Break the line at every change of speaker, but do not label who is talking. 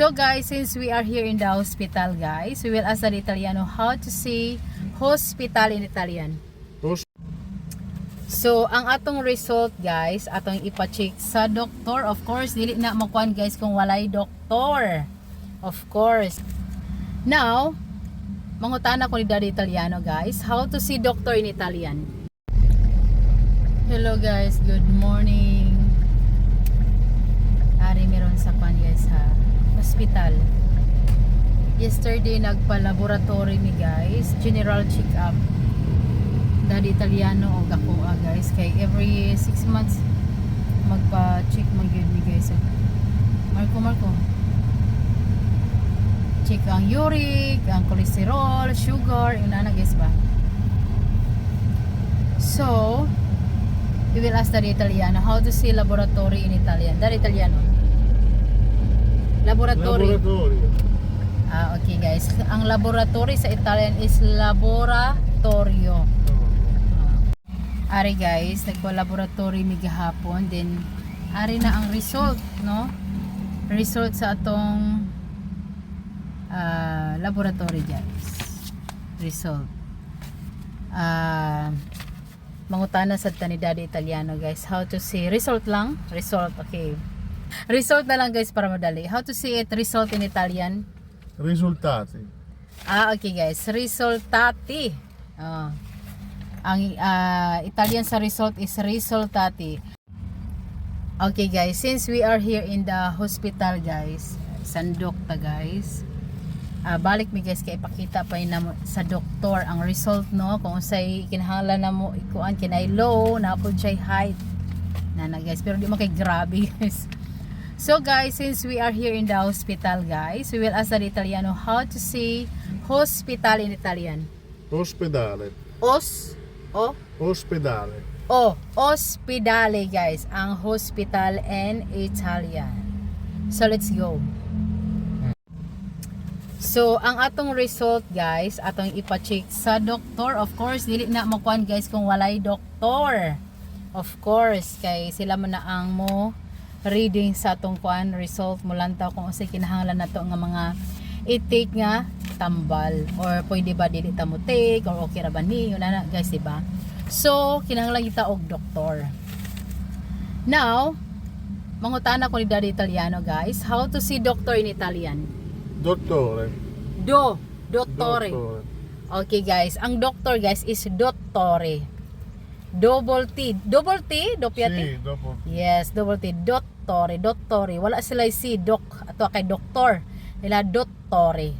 So guys, since we are here in the hospital, guys, we will ask the Italiano how to say "hospital" in Italian. So, ang atong result, guys, atong ipa-check sa doktor. Of course, dili na makuan, guys, kung walay doktor. Of course. Now, mangutana ko ni Daddy Italiano, guys, how to see "doctor" in Italian. Hello guys, good morning. Ari mi ron sa kwan, guys, ha. Hospital. Yesterday nagpa-laboratory mi, guys, general check-up. Daddy Italiano og ako, ah, guys, kay every 6 months magpa-check man gyud mi, guys. Marco, Marco. Check ang uric, ang cholesterol, sugar, yun na guys ba. So, we will ask Daddy Italiano how to say "laboratory" in Italian. Daddy Italiano. Laboratory.
Laboratorio.
Ah, okay guys. Ang laboratory sa Italian is "laboratorio". Ah. Ari guys, nagpa-laboratory mi gahapon, then ari na ang result, no? Result sa atong laboratory, guys. Result. Mangutana sad ta ni Daddy Italiano, guys, how to say "result" lang? Result, okay. Result na lang, guys, para madali. How to say it "result" in Italian?
Risultati.
Ah, okay guys. Risultati. Ah. Ang Italian sa "result" is "risultati". Okay guys, since we are here in the hospital, guys, sandok ta, guys. Balik mi, guys, kay ipakita pa yun namo sa doktor ang result, no, kung unsay kinahanglan namo ikuan, kinay low na pud siya, high na na, guys, pero di man kay grabe, guys. So guys, since we are here in the hospital, guys, we will ask the Italiano how to say "hospital" in Italian.
Ospedale.
Os o
Ospedale.
O ospedale, guys, ang hospital in Italian. So let's go. So, ang atong result, guys, atong ipa-check sa doktor. Of course, dili na makuan, guys, kung walay doktor. Of course, kay sila man na ang mo reading sa atong kuan result, mulantaw kung unsay kinahanglan nato nga mga i-take nga tambal or pwede ba dili ta mo take or okay ra ba ni yun na guys, di ba? So kinahanglan kita og doktor. Now, mangutana ko ni Daddy Italiano, guys, how to see "doctor" in Italian.
Dottore.
Do dottore.
Dottore.
Okay guys, ang doctor, guys, is "dottore". Double T. Double T? Doppia T?
Sì, dopo.
Yes, double T. Dottore, dottore. Wala sila si doc. Ato kay doktor. Nila dottore.